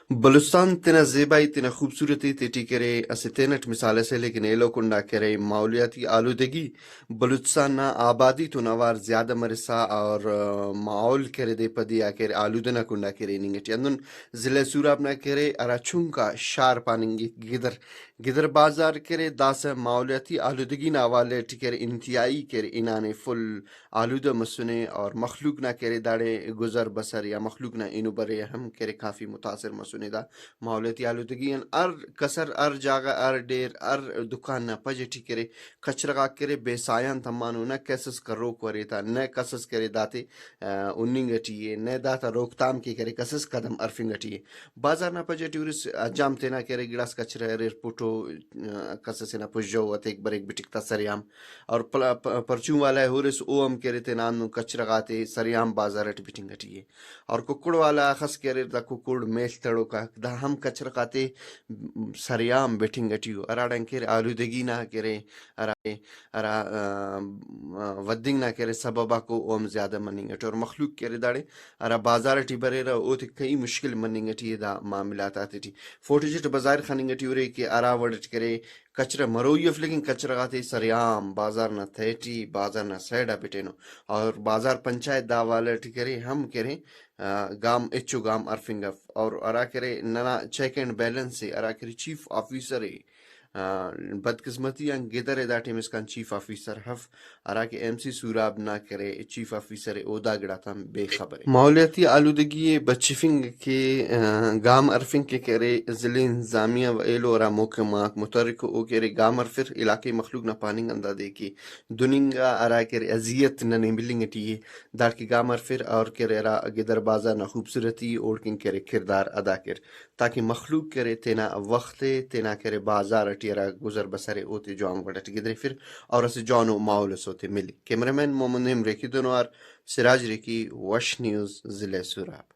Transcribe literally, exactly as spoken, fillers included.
بلوچستان تینا زیبائی، تینا خوبصورتی تیٹی کرے، اسہ تینٹ مثال اسے، لیکن ایلو کنڈا کرے ماحولیاتی آلودگی بلوچستان نا آبادی تون اوار زیادہ مرسا اور، آ، ماحول کرے دے پدی آ کرے آلودہ نا کنڈا کرے ہننگ ٹی۔ ہندن ضلع سوراب نا کرے ہرا چنکا شار پاننگ گدر، گدر بازار کرے، داسہ ماحولیاتی آلودگی نا حوالہ ٹی کرے انتہائی کرے ہنانے فل آلودہ مسنے اور مخلوق نا کرے داڑے گزر بسر یا مخلوق نا ہنوبر ءِ ہم کرے کافی متاثر مسنے دا ماحولیاتی آلودگی آن۔ ہر کسر، ہر جاگہ، ہر ڈیر، ہر دکان نا پج ٹی کرے کچرہ غاک کرے بے سایان تمانو، نہ کسس کروک ارے تا، نہ کسس کرے داتے، آ، ہننگ ٹی ءِ، نہ داتا روک تھام کے کرے کسس قدم ہرفنگ ٹی ءِ۔ بازار نا پج ٹی ہُرس حجام تینا کرے گڑاس کچرہ اریر پٹو، آ، کس ئسے نا پژو اتیک بریک بٹک تا سریام۔ اور پل-، پ-، پرچون والا ءِ ہُرس، او ہم کہ ارے تینا ہندن کچرہ غاتے سریام بازار ئٹ بٹنگ ٹی ءِ۔ اور ککڑ والا اخس کہ اریر، دا ککڑ میڷ تڑوک آک، دا ہم کچرہ غاتے سریام بٹنگ ٹی ءُ، ہراڑان کہ ارے آلودگی نا کہ ارے ہرا، ہرا، آ، ودنگ نا کہ ارے سبب آکو، او ہم زیادہ مننگ ٹی ءِ۔ اور مخلوق کہ ارے داڑے ہرا بازار ٹی بریرہ، اوتے کہی مشکل مننگ ٹی ءِ دا معاملات آتے ٹی۔ فوٹیج ئٹ بظاہر خننگ ٹی ارے کہ ہرا وڑ ئٹ کہ ارے کچرہ مروئی اف، لیکن کچرہ غاتے سریام بازار نا تہہ ٹی، بازار نا سائیڈ آ بٹینو۔ اور بازار پنچایت دا حوالہ ٹی کرے ہم کرے، آ، گام، ہچو گام ہرفنگ اف۔ اور ہرا کرے ننا چیک اینڈ بیلنس ءِ، ہرا کرے چیف آفیسر ءِ، آ، بدقسمتی آن گدر ءِ دا ٹائم اسکان چیف آفیسر اف، ہرا کہ ایم سی سوراب نا کرے چیف آفیسر ءِ، او دا گڑاتان بے خبر ءِ۔ ماحولیاتی آلودگی ءِ بچفنگ کہ، آ، گام ہرفنگ کہ کرے، ضلع انتظامیہ و ایلو ہرا محکمہ آک متحرک ءُ، او کہ ارے گام ہرفر۔ علاقائی مخلوق نا پاننگ ہندادے کہ دن انگا ہرا کہ ارے اذیت ننے ملنگ ٹی ءِ، داڑکن گام ہرفر اور کہ ارے ہرا گدر بازار نا خوبصورتی اوڑکن کہ ارے کردار ادا کر، تاکہ مخلوق کہ ارے تینا وخت ءِ، تینا کہ ارے بازار ٹی ہرا گزر بسر ءِ، اوتے جوان وڑ ئٹ گدریفر اور اسہ جوانو ماحول ئس اوتے ملے۔ کیمرہ مین محمد نعیم ریکی دنوار، سراج ریکی، وش نیوز، ضلع سوراب۔